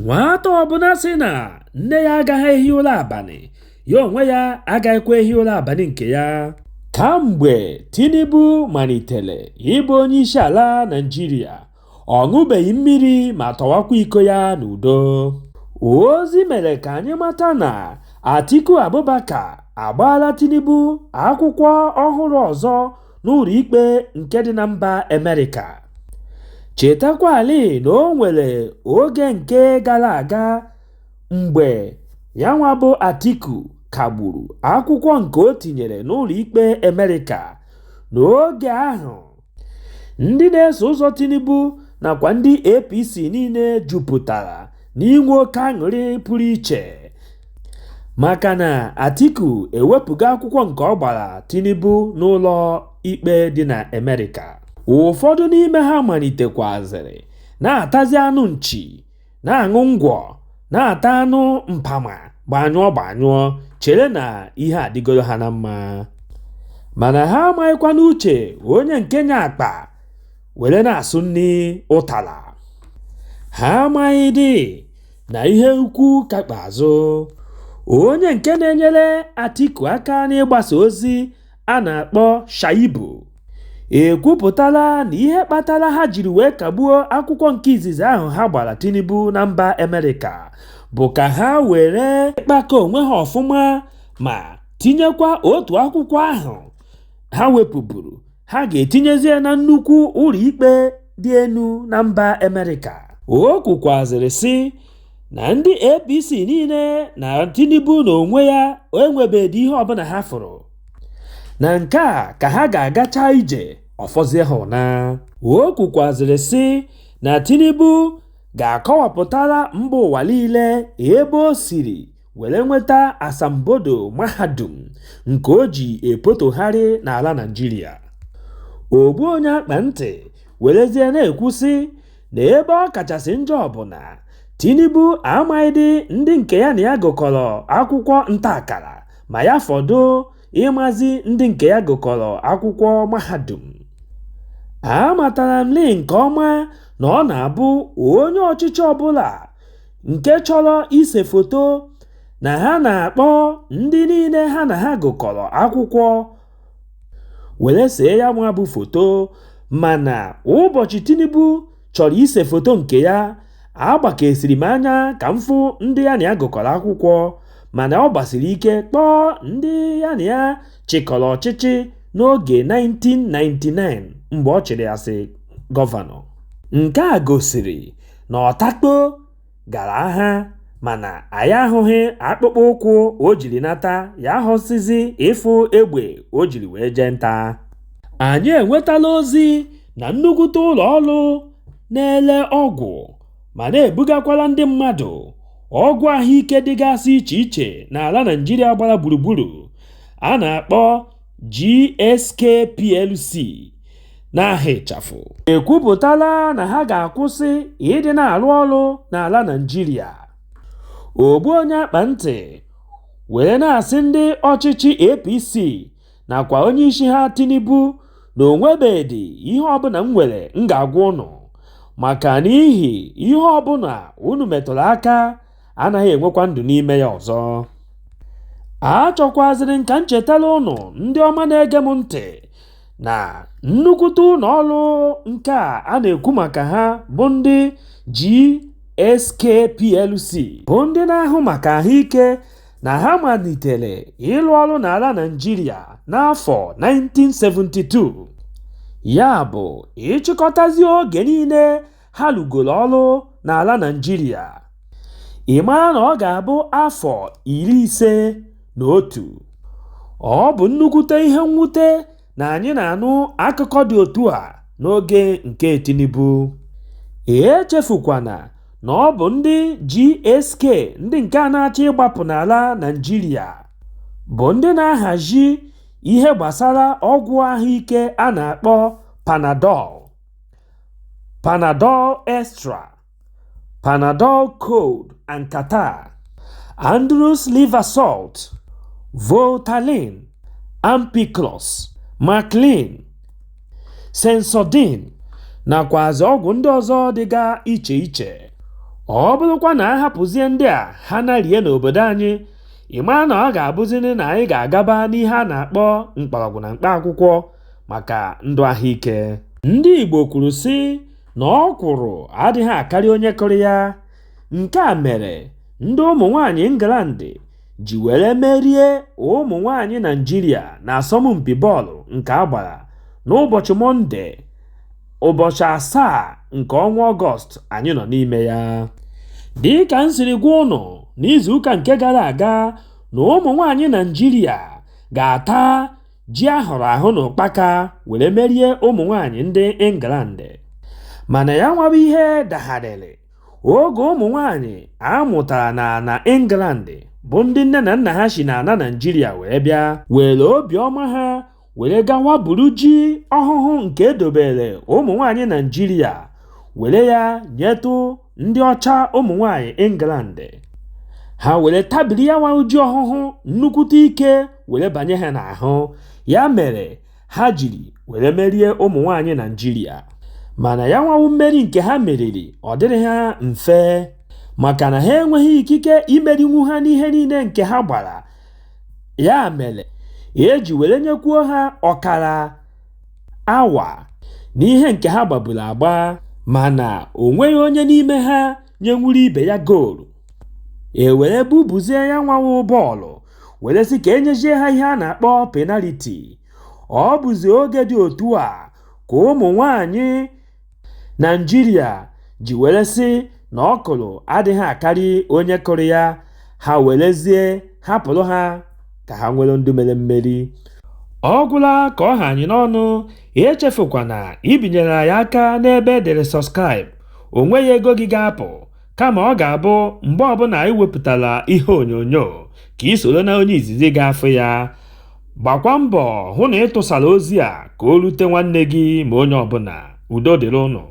Nwata ọbụla sị na nne ya agaghị ehi ụra abalị, ya onwe ya agaghịkwa ehi ụra abalị nke ya. Kamgbe Tinubu malitere ịbụ onyeisiala Naịjirịa, ọ ṅụbeghị mmiri ma tọwakwa iko ya n'udo. Ozi mere ka anyị mata na Atiku Abubakar agbaala Tinubu akwụkwọ ọhụrụ ọzọ n'ụlọikpe nke dị na mba Amerịka. Chetakwalị na o nwere oge nke gara aga mgbe yanwa bụ Atiku kagburu akwụkwọ nke o tinyere n'ụlọikpe Amerịka. N'oge ahụ, ndị na-eso ụzọ Tinubu nakwa ndị APC niile jupụtara n'inwe oke aṅụrị pụrụ iche maka na Atiku ewepụgo akwụkwọ nke ọ gbara Tinubu n'ụlọ ikpe dị na Amerịka. Ụfọdụ n'ime ha malitekwazịrị na-atazi anụ nchi, na-aṅụ ngwọ, na-ata anụ mpama gbanyụọ gbanyụọ, chere na ihe adịgoro ha na mma. Mana ha amaghịkwa n'uche onye nke nya akpa were na-asụ nri ụtara. Ha amaghịdị na ihe ukwu ka kpeazụ. Onye nke na-enyere Atiku aka n'ịgbasa ozi a na-akpọ Shaibu ekwupụtala na ihe kpatara ha jiri wee kagbuo akwụkwọ nke izizi ahụ ha gbara Tinubu na mba Amerịka bụ ka ha were kpakọ onwe ha ọfụma ma tinyekwa otu akwụkwọ ahụ ha wepụburu ha ga-etinyezie na nnukwu ụlọikpe dị elu na mba Amerịka. O kwukwazịrị sị na ndị APC niile na Tinubu n'onwe ya enwebedị ihe ọbụla ha fụrụ. Na nke a ka ha ga-agacha ije ọfọzie ha ụna. O kwukwazịrị sị na Tinubu ga-akọwapụtara mba ụwa niile ebe o siri were nweta asambodo mahadum nke o ji epotogharị n'ala Naịjirịa. Ogbu onye akpa ntị werezie na-ekwu sị na ebe ọ kachasị njọ bụ na Tinubu amaghịdị ndị nke ya na ya gụkọrọ akwụkwọ ntaakara ma ya fọdụ ịmazi ndị nke ya gụkọrọ akwụkwọ mahadum. Amatara m lee nke ọma na ọ na-abụ onye ọchịchị ọbụla nke chọrọ ise foto na ha na-akpọ ndị niile ha na ha gụkọrọ akwụkwọ were see ya nwa bụ foto, mana ụbọchị Tinubu chọrọ ise foto nke ya, agbakesiri m anya ka m fụ ndị ya na ya gụkọrọ akwụkwọ, mana ọ gbasiri ike kpọọ ndị ya na ya chịkọrọ ọchịchị n'oge 1999 mgbe ọ chịrị asị gọvanọ. Nke a gosiri na ọtakpo gara agha mana anyị ahụghị akpụkpọ ụkwụ o jiri nata ya ahụsịzi ịfụ egbe o jiri wee jee nta. Anyị enwetala ozi na nnukwute ụlọ ọrụ na-ele ọgwụ ma na-ebugakwara ndị mmadụ ọgwụ ahụike dịgasị iche iche n'ala Naịjirịa gbara gburugburu a na-akpọ GSK PLC n'aha ịchafụ ekwupụtala na ha ga-akwụsị ịdị na-arụ ọrụ n'ala Naịjirịa. Ogbu onye akpa ntị were na-asị ndị ọchịchị APC nakwa onyeisi ha Tinubu na o nwebedị ihe ọbụla m nwere m ga-agwa ụnụ maka n'ihi ihe ọbụla unu metụrụ aka anaghị enwekwa ndụ n'ime ya ọzọ. Achọkwazịrị m ka m chetara ụnụ ndị ọma na-ege m ntị na nnukwute ụlọ ọrụ nke a na-ekwu maka ha bụ ndị GSK PLC bụ ndị na-ahụ maka ahụike na ha malitere ịrụ ọrụ n'ala Naịjirịa n'afọ 1972. Ya bụ ịchịkọtazi oge niile ha rụgoro ọrụ n'ala Naịjirịa, ị mara na ọ ga-abụ afọ 51. Ọ bụ nnukwute ihe mwute na anyị na-anụ akụkọ dị otu a n'oge nke Tinubu. Echefukwana na ọ bụ ndị GSK ndị nke a na-achọ ịgbapụ n'ala Naịjirịa bụ ndị na-ahazi ihe gbasara ọgwụ ahụike a na-akpọ Panadol, Panadol Extra, Panadol Cold and Catarrh, Andrews Liver Salt, Voltaren, Ampiclox, Maclean, Sensodyne nakwazi ọgwụ ndị ọzọ dịga iche iche. Ọ bụrụkwa na a hapụzie ndị a ha narie n'obodo anyị, ị mara na ọ ga-abụzini na anyị ga-agaba n'ihe a na-akpọ mkpọrọgwụ na mkpa akwụkwọ maka ndụ ahụike. Ndị Igbo kwuru sị na ọkwụrụ adịghị akarị onye kụrụ ya. Nke a mere ndị ụmụ nwaanyị England ji were merie ụmụ nwaanyị Naịjirịa n'asọmpi bọọlụ nke a gbara n'ụbọchị Mọnde, ụbọchị 7 nke ọnwa Ọgọst anyị nọ n'ime ya. Dịka m siri gwa ụnụ n'izuụka nke gara aga na ụmụ nwaanyị Naịjirịa ga-ata ji ahụrụ ahụ na ụkpaka were merie ụmụ nwaanyị ndị England. Mana ya nwabụ ihe dagharịrị oge ụmụ nwaanyị a mụtara na England bụ ndị nne na nna ha si n'ala Naịjirịa wee bịa were obiọma ha were gawa buru ji ọhụhụ nke edobere ụmụ nwaanyị Naịjirịa were ya nyetụ ndị ọcha ụmụ nwaanyị England. Ha were tabiri ya nwa ji ọhụhụ nnukwute ike were banye ha n'ahụ. Ya mere ha jiri were merie ụmụ nwaanyị Naịjirịa. Mana ya nwawu mmeri nke ha meriri ọ dịrị ha mfe maka na ha enweghị ikike imerinwu ha n'ihe niile nke ha gbara. Ya mere eji were nyekwuo ha ọkara awa n'ihe nke ha gbaburu agba, mana o nweghị onye n'ime ha nyenwuru ibe ya goolu. E were bubuzie ya nwawu bọọlụ were sị ka enyezie ha ihe a na-akpọ penaliti. Ọ bụzi oge dị otu a ka ụmụ nwaanyị Naịjirịa ji were sị na ọkụrụ adịghị akarị onye kụrụ ya. Ha werezie hapụrụ ha ka ha nwere ndụ mere mmeri. Ọ gwụla ka ọ ha anyị n'ọnụ. Echefukwana ibinyere anyị aka n'ebe edere subscribe. O nweghị ego gị ga-apụ, kama ọ ga-abụ mgbe ọbụla anyị wepụtara ihe onyonyo ka ị soro na onye izizi ga-afụ ya. Gbakwa mbọ hụ na ị tụsara ozi a ka o rute nwanne gị ma onye ọbụla. Udo dịrị ụnụ.